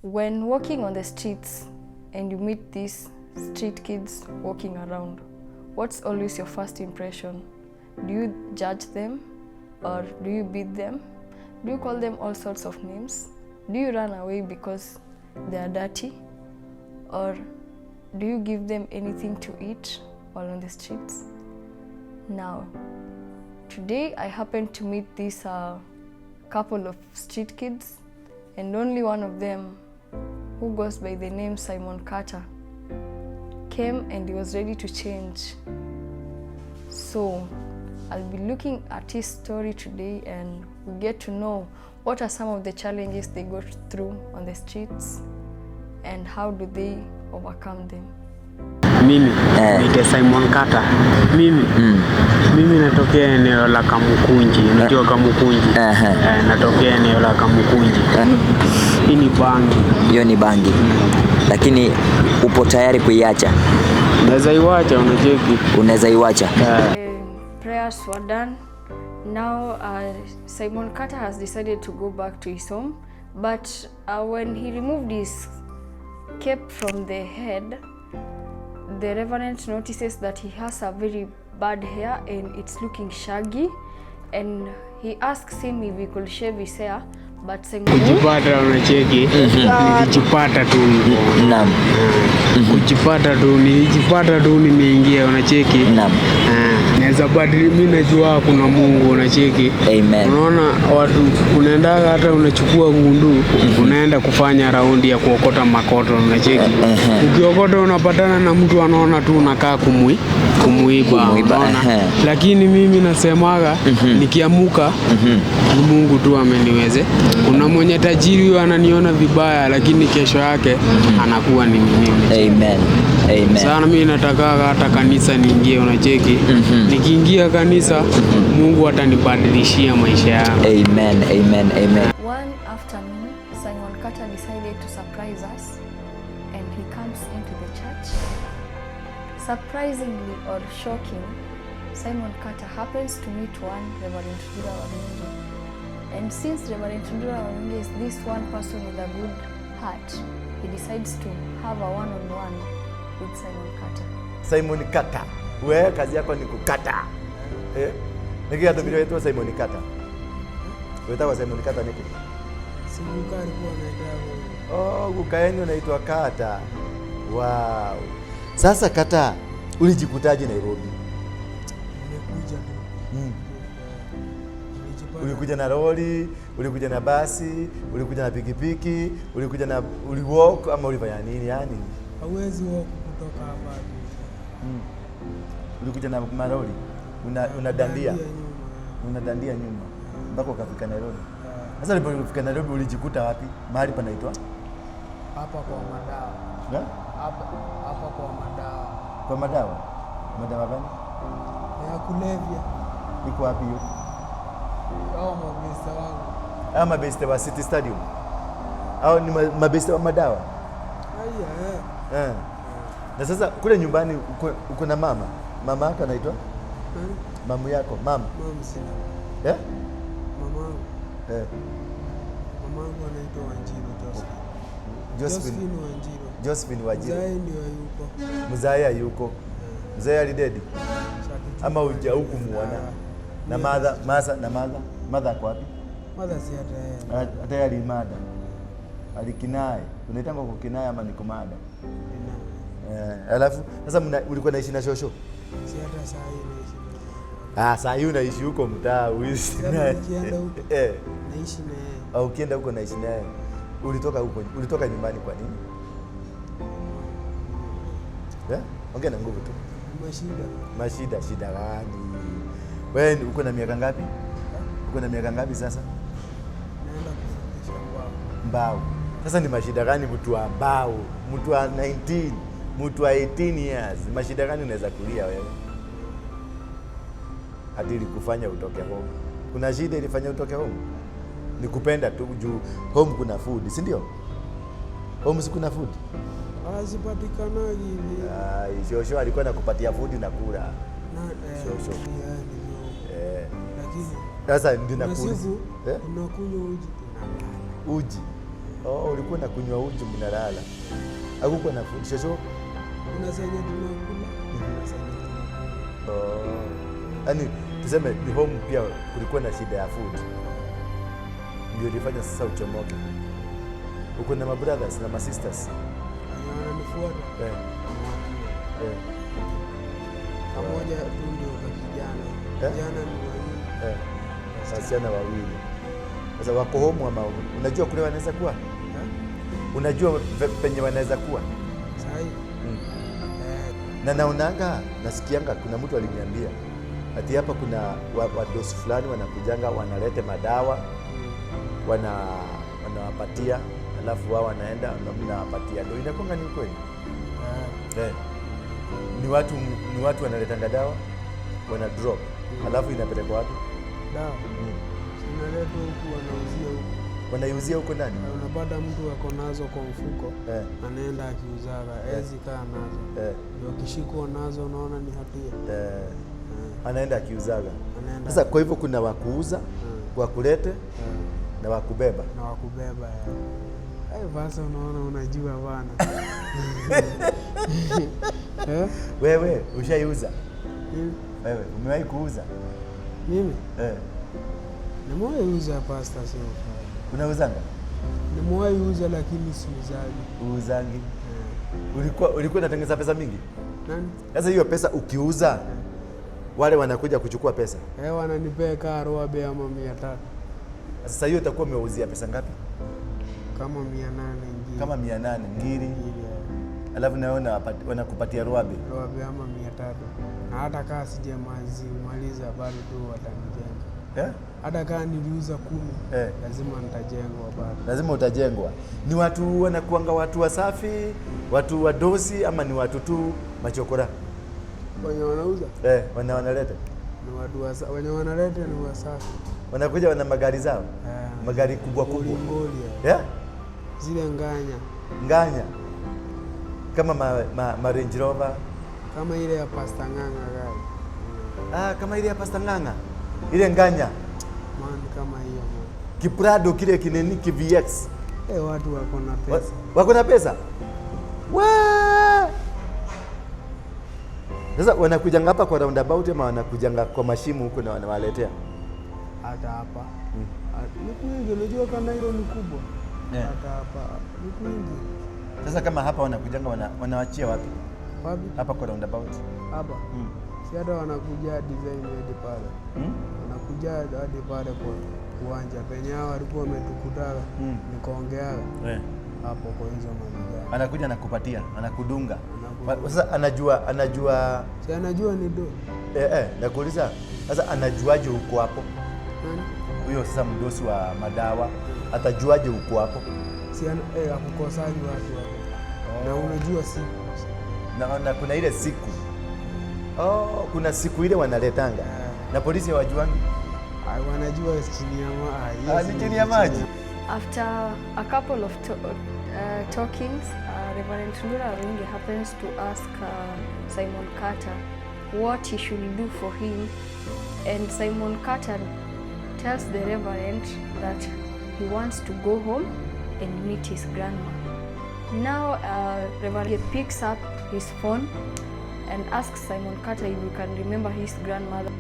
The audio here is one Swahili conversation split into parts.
When walking on the streets and you meet these street kids walking around, what's always your first impression? Do you judge them or do you beat them? Do you call them all sorts of names? Do you run away because they are dirty? Or do you give them anything to eat while on the streets? Now, today I happened to meet this couple of street kids, and only one of them, who goes by the name Simon Carter, came and he was ready to change. So I'll be looking at his story today and we get to know what are some of the challenges they go through on the streets and how do they overcome them. Mimi niite Simon Carter. Mimi natokea eneo la Kamukunji. Unajua Kamukunji? Aha. Eh, natokea eneo la Kamukunji. Hii ni bangi. Hiyo ni bangi, lakini upo tayari kuiacha? Naweza iwacha, unacheki. Unaweza iwacha. Eh, Prayers were done. Now Simon Carter has decided to go back to his home, but when he removed his cape from the head, the reverend notices that he has a very bad hair and it's looking shaggy, and he asks him if he could shave his hair, but Simon Kujipata, unacheki. Nilijipata tu hivyo. Kujipata tu, nilijipata tu nimeingia, unacheki. Eh, naweza badili, mimi najua kuna Mungu, unacheki. Amen. Unaona watu unaendaga hata unachukua gundu, unaenda kufanya raundi ya kuokota makoto, unacheki. Ukiokota unapatana na mtu anaona tu unakaa kumuiba, Kumuiba, unaona? ehe. Lakini mimi nasemaga nikiamuka ni Mungu tu ameniweze. Kuna mwenye tajiri huyo ananiona vibaya, lakini kesho yake anakuwa ni mimi. Amen. Amen. Sana mimi natakaga hata kanisa niingie, unacheki. Nikiingia kanisa, Mungu atanibadilishia maisha yangu. Amen. Amen. Amen. One afternoon, Simon Carter decided to surprise us and he comes into the church. Surprisingly or shocking, Simon Carter happens to meet one Reverend Ndura Warungi. And since Reverend Ndura Warungi is this one person with a good heart, he decides to have a one-on-one with Simon Carter. Simon Kata. Wewe kazi yako ni kukata. Eh? Niki gatũmire wĩtwo Simon Kata? Wĩtagwo Simon Kata nĩkĩ? Si guka alikuwa anaitwa. Oh, guka yenu anaitwa Kata. Wow. Sasa Kata, ulijikutaje Nairobi? Nimekuja tu. Nilijipata. Ulikuja na lori, ulikuja na basi, ulikuja na pikipiki, ulikuja na uliwalk ama ulifanya nini yani? Hauwezi walk kutoka hapa hadi. Ulikuja na malori? Unadandia? Dandia nyuma. Unadandia nyuma mpaka ukafika Nairobi. Sasa ulipofika Nairobi ulijikuta wapi? Mahali panaitwa? Hapa kwa madawa. Eh? Hapa hapa kwa madawa. Kwa madawa? Madawa gani? Ya kulevya. Iko wapi hiyo? Hao mabeste wangu. Hao mabeste wa City Stadium. Au ni mabeste wa madawa? Haya eh. Eh. Na sasa kule nyumbani uko na mama? Mama yako anaitwa? Nani? Mamu yako, mama. Mama sina. Eh? Mamangu. Eh. Mamangu anaitwa Wanjiru Josephine. Josephine. Josephine Wanjiru. Josephine Wanjiru. Mzae ndio yuko. Mzae yuko. Mzae alidedi Shatuchukua. ama uja huku muona? Na mother, masa na mother, mother ako wapi? Mother si hata yeye. Hata yeye alimada. Alikinai. Unaitanga kukinai ama ni kumada? Eh, alafu sasa ulikuwa naishi na shosho? Si hata saa hii naishi na yeye. Ah, saa hii unaishi huko mtaa uishi Sasa naye. nikienda huko. Eh. Naishi na yeye. Au ukienda huko naishi naye. Ulitoka huko, ulitoka nyumbani kwa nini? Eh? Ongea na nguvu tu. Mashida. Mashida, shida gani? Wewe uko na miaka ngapi? Uko na miaka ngapi sasa? Naenda kufikisha mbao. Mbao. Sasa ni mashida gani mtu wa mbao? Mtu wa 19, mtu wa 18 years. Mashida gani unaweza kulia wewe? Hadi ilikufanya utoke home. Kuna shida ilifanya utoke home? Ni kupenda tu juu home kuna food, si ndio? Home si kuna food? Hazipatikanagi hivi. Ai, shosho alikuwa anakupatia food na kula. Na eh, Shosho. yeah, ndio. Eh. Lakini Sasa ndio kuna nakuuliza. siku Eh? tunakunywa uji tunalala. Uji. Oh, ulikuwa na kunywa uji mnalala. Hakukuwa na food. Shosho? Kuna zenye tunakula, kuna zenye tunakula. Oh. Yaani tuseme ni home pia kulikuwa na shida ya food. Ndio ilifanya sasa uchomoke. Uko na mabrothers na masisters? Wenye wananifuata Eh. ni wanne. Kamoja tu ndio ka kijana. Eh? Kijana ni wawili. Eh. Wasichana wawili. Sasa wako home ama unajua kule wanaweza kuwa? Eh? Unajua penye wanaweza kuwa? Sahi. Eh, Na naonanga, nasikianga kuna mtu aliniambia ati hapa kuna wadosi fulani wanakujanga wanalete madawa wanawapatia, alafu wao wanaenda na mnawapatia. Ndio inakuanga ni ukweli? eh, Eh. Ni watu wanaletanga dawa wana drop, alafu inapelekwa wapi? Dawa zinaletwa huku, wanauzia huku. Wanaiuzia huko ndani. Na unapata mtu ako nazo kwa mfuko, anaenda akiuzaga, hawezi kaa nazo. Ndio akishikwa nazo unaona ni hatia. Anaenda akiuzaga. Anaenda Sasa kwa hivyo kuna wakuuza, wakulete na wakubeba. Na wakubeba. Eh, sasa unaona unajua bana. Eh? Wewe ushaiuza? Mimi? Wewe umewahi kuuza? Mimi? Eh. Nimewahi uza, pasta, sio ufai. Unauzanga? Nimewahi uza lakini siuzaji. Uuzangi. Eh. Ulikuwa unatengeneza pesa mingi? Nani? Sasa hiyo pesa ukiuza, wale wanakuja kuchukua pesa. Eh, wananipea kaa roabe ama 300. Sasa hiyo utakuwa umeuzia pesa ngapi? Kama 800 ngiri. Kama 800 ngiri. Ngiri, eh. Alafu na wewe wanakupatia roabe. Roabe ama 300. Na hata kaa sijamaliza bado tu watanijenga. Eh? Hata kaa niliuza 10, lazima nitajengwa bado. Lazima utajengwa. Ni watu wanakuanga watu wasafi, watu wadosi ama ni watu tu machokora? Wenye wanauza Eh, wanaleta. ni watu wenye wanaleta ni wasafi. Wanakuja wana magari zao. Eh. Magari kubwa kubwa. Ngoli ngoli, eh. Eh? Zile nganya. Nganya. Kama ma Range Rover. Kama ile ya Pasta Ng'ang'a gari. Ah, kama ile ya Pasta Ng'ang'a. Ile nganya. Man, kama hiyo man. Kiprado kile kineni ki VX. Eh, watu wako na pesa. Wako na pesa? Wa! Sasa wanakujanga hapa kwa roundabout ama wanakujanga kwa mashimo huko na wanawaletea? Hata hapa. Ni kwingi, unajua Kanairo ni kubwa. Hata hapa ni kwingi. Sasa kama hapa wanakujanga wanawachia wapi? Wapi? Hapa kwa roundabout. Hapa. Si hata wanakuja design hadi pale. Wanakuja hadi pale kwa uwanja penye hao walikuwa wametukutaga. Nikaongeaga hapo kwa hizo mavijana. Anakuja anakupatia, anakudunga. Anakudunga. Sasa anajua Si anajua ni do. Nakuuliza sasa anajuaje uko hapo? Nani? Huyo sasa mdosi wa madawa atajuaje uko hapo? Si akukosaji watu hapo. Na unajua siku. Na kuna ile siku. Oh, kuna siku ile wanaletanga. Na polisi hawajuangi? Ai, wanajua chini ya yes, Ni chini ya maji. After a couple of talkings, Reverend Ndura Waruinge happens to ask Simon Carter what he should do for him, and Simon Carter tells the Reverend that he wants to go home and meet his grandma. Now, Reverend picks up his phone and asks Simon Carter if he can remember his grandmother.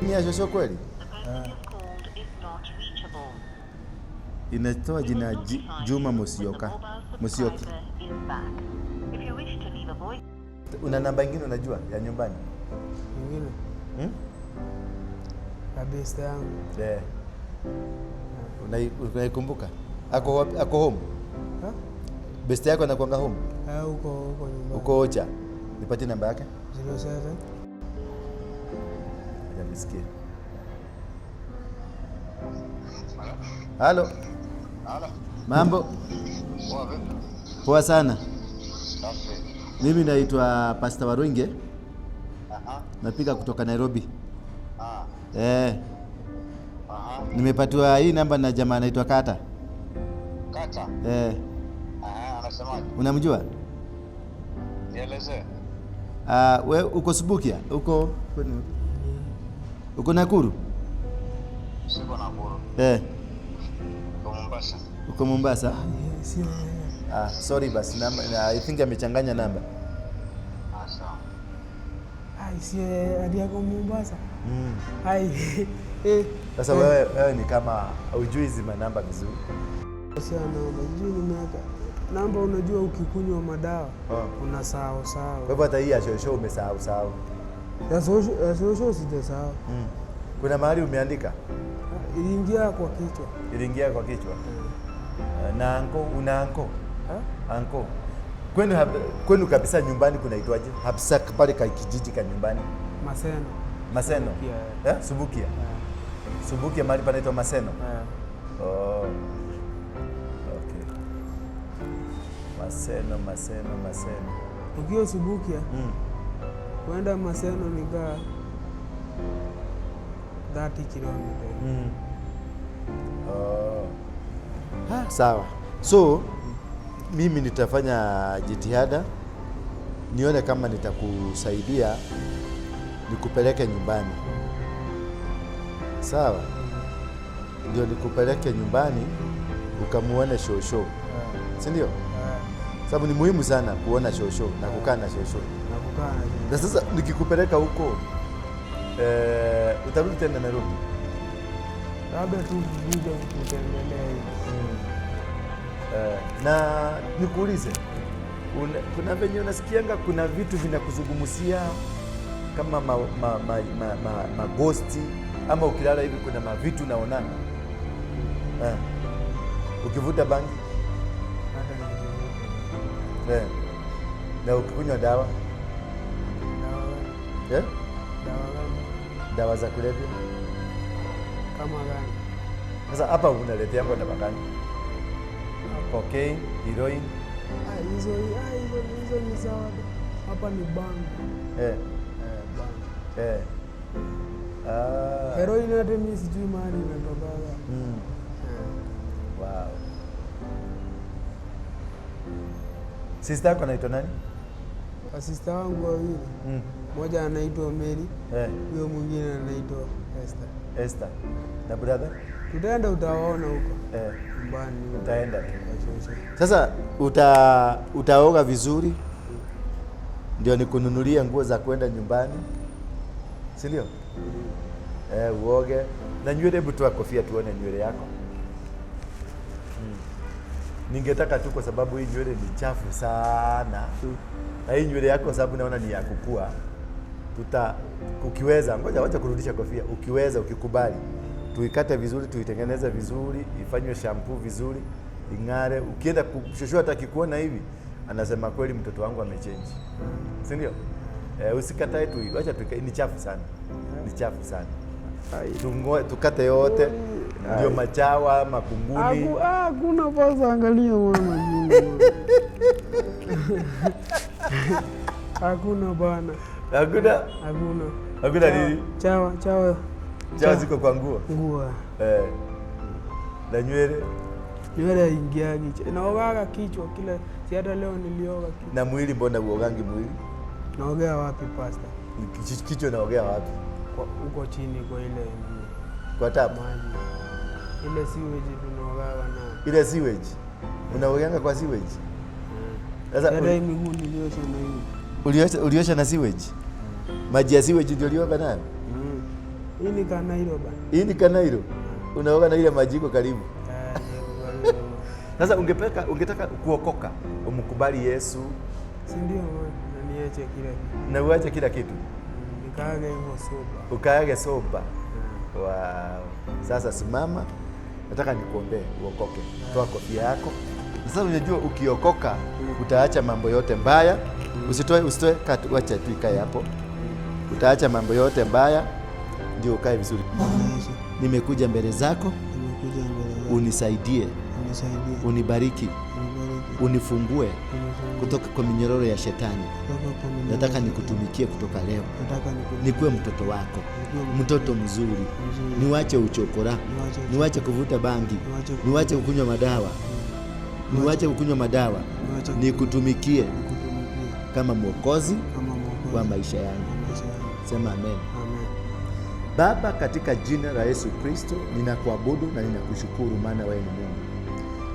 Ni ya shosho kweli? The person you've called is not reachable. Inatoa We will jina notify Juma you when the Musyoka. mobile Musyoki. subscriber is back. If you wish to leave a voice Una namba ingine unajua ya nyumbani? Nyingine? Ya best yangu. Eh. Unaikumbuka? Ako wapi? Ako home? Ha? Best yako anakuanga home? Huko nyumbani. Uko Ocha. Nipatie namba yake. 07. Acha nisikie. Halo. Mambo? Poa sana. Mimi naitwa Pastor Waruinge. Napiga kutoka Nairobi. Nimepatiwa hii namba na jamaa anaitwa Kata. Kata? Unamjua? Anasemaje? Nielezee. We uko Subukia? Uko uko Nakuru? Siko Nakuru. Eh. Uko Mombasa. Uko Mombasa? Sorry basi, namba I think amechanganya namba. Sawa. Ai, si hadi yako Mombasa. Ai. Sasa wewe ni kama hujui hizi manamba vizuri. Sio namba, sijui nimeweka namba. Unajua ukikunywa madawa unasahau sahau. Kwa hivyo hata hii ya shosho umesahau sahau. Ya shosho sijasahau. Kuna mahali umeandika? Iliingia kwa kichwa. Iliingia kwa kichwa. Na anko, una anko? Anko. Kwenu kabisa nyumbani kunaitwaje? Hapsa pale ka kijiji ka nyumbani. Maseno. Maseno. Subukia. Eh, Subukia. Subukia mahali panaitwa Maseno. Oh. Okay. Maseno, Maseno, Maseno. Ukiwa Subukia, kwenda Maseno ni ka 30 km. Oh. Sawa. So mimi nitafanya jitihada nione kama nitakusaidia nikupeleke nyumbani. Sawa? Ndio nikupeleke nyumbani ukamuone shosho. Si ndio? Sababu ni muhimu sana kuona shosho na kukaa na shosho. Na kukaa na shosho. Na sasa nikikupeleka huko utarudi tena Nairobi? Labda tu kuja kutembelea hivi. Na nikuulize, kuna venye unasikianga kuna vitu vinakuzungumzia kama magosti ama ukilala hivi kuna mavitu unaonana? Ukivuta bangi? Hata nikivuta. Na ukikunywa dawa? Dawa gani? Dawa gani? Dawa za kulevya? Kama gani? Sasa hapa unaletea kwa dawa gani? Cocaine, heroin? Hizo ni sawa. Hapa ni bangi. Bangi. Heroin hata mimi sijui mahali inatokaga. Wow. Sister yako anaitwa nani? Sister wangu wawili. Mmoja anaitwa Mary, huyo mwingine anaitwa Esther. Esther. Na brother? Tutaenda, utawaona huko. Nyumbani. Utaenda tu. Sasa utaoga vizuri ndio nikununulie nguo za kwenda nyumbani. Si ndio? Uoge. Na nywele, hebu toa kofia tuone nywele yako. Ningetaka tu kwa sababu hii nywele ni chafu sana. Na hii nywele yako sababu naona ni ya kukua. Ukiweza, ngoja wacha kurudisha kofia. Ukiweza, ukikubali, tuikate vizuri, tuitengeneze vizuri, ifanywe shampoo vizuri, ing'are. Ukienda shosho hata akikuona hivi, anasema kweli mtoto wangu amechange. Si ndio? Usikatae tu, wacha tuikae, ni chafu sana. Ni chafu sana. Tukate yote. Ndio machawa, makunguni. Hakuna pasa, angalia mwana. Hakuna bana. Hakuna? Hakuna. Hakuna nini? Chawa, chawa. Chawa ziko kwa nguo. Nguo. Na nywele? Nywele haingiagi. Naogaga kichwa kila, si hata leo nilioga kichwa. Na mwili, mbona uogangi mwili? Naogea wapi pastor? Kichwa naogea wapi? Huko chini kwa ile kwa tap. Maji. Ile sewage tunaogaga nayo. Ile sewage? Unaogeanga kwa sewage? Sasa hata hii miguu niliosha na hii. Uliosha na sewage? Maji ya sewage ndio ulioga nayo? Hii ni Kanairo bana. Hii ni Kanairo? Unaoga na ile maji iko karibu. Sasa ungetaka kuokoka, umkubali Yesu. Si ndio man, na niache kila kitu. Na uache kila kitu. Nikaage hivyo soba. Ukaage soba. Wow. Sasa simama. Nataka nikuombee uokoke. Toa kofia yako. Sasa unajua ukiokoka utaacha mambo yote mbaya. Usitoe, wacha tu ikae hapo. Utaacha mambo yote mbaya ndio ukae vizuri. Nimekuja mbele zako. Unisaidie. Unibariki. Unifungue kutoka kwa minyororo ya shetani. Nataka nikutumikie kutoka leo. Nikuwe mtoto wako, mtoto mzuri. Niwache uchokora, niwache kuvuta bangi, niwache kukunywa madawa, niwache kukunywa madawa. Nikutumikie kama Mwokozi Kwa maisha yangu. Maisha yangu. Sema amen. Amen. Baba, katika jina la Yesu Kristo ninakuabudu na ninakushukuru, maana wewe ni Mungu.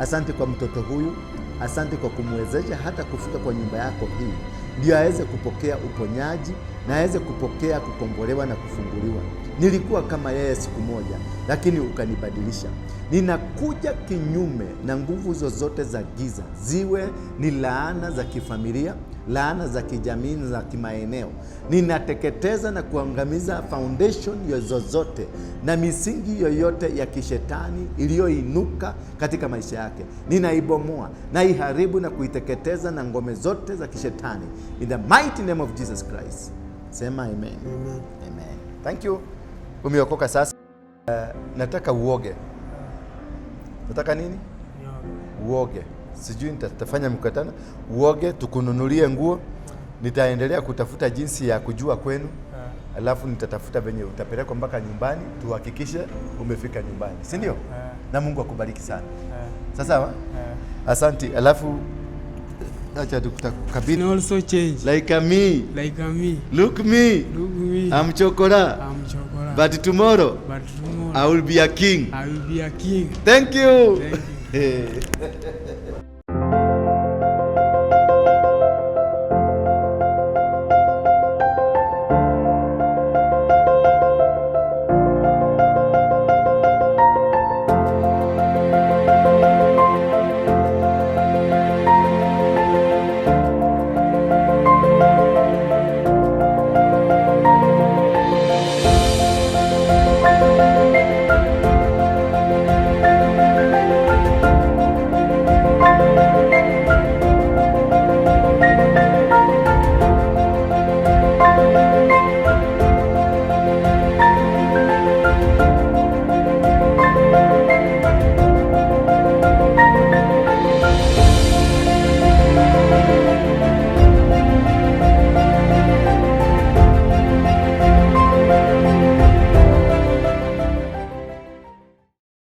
Asante kwa mtoto huyu, asante kwa kumwezesha hata kufika kwa nyumba yako hii, ndio aweze kupokea uponyaji na aweze kupokea kukombolewa na kufunguliwa. Nilikuwa kama yeye siku moja, lakini ukanibadilisha. Ninakuja kinyume na nguvu zozote za giza, ziwe ni laana za kifamilia, laana za kijamii na za kimaeneo. Ninateketeza na kuangamiza foundation ya zozote na misingi yoyote ya kishetani iliyoinuka katika maisha yake. Ninaibomoa, naiharibu na kuiteketeza na ngome zote za kishetani, in the mighty name of Jesus Christ. Sema amen. Amen. Amen. Thank you. Umeokoka sasa. Nataka uoge. Nataka nini? Nioge. Uoge. Sijui nitafanya mkutano, uoge, tukununulie nguo. Nitaendelea kutafuta jinsi ya kujua kwenu, alafu nitatafuta venye utapelekwa mpaka nyumbani, tuhakikishe umefika nyumbani, si ndio? Na Mungu akubariki sana. Sasa sawa? Asante. Alafu acha tukutakabidhi. Can also change Like a me. like a me. Look me. Look me. I'm chokora. I'm chokora. But tomorrow But tomorrow I will be a king. I will be a king. Thank you. Thank you. Hey.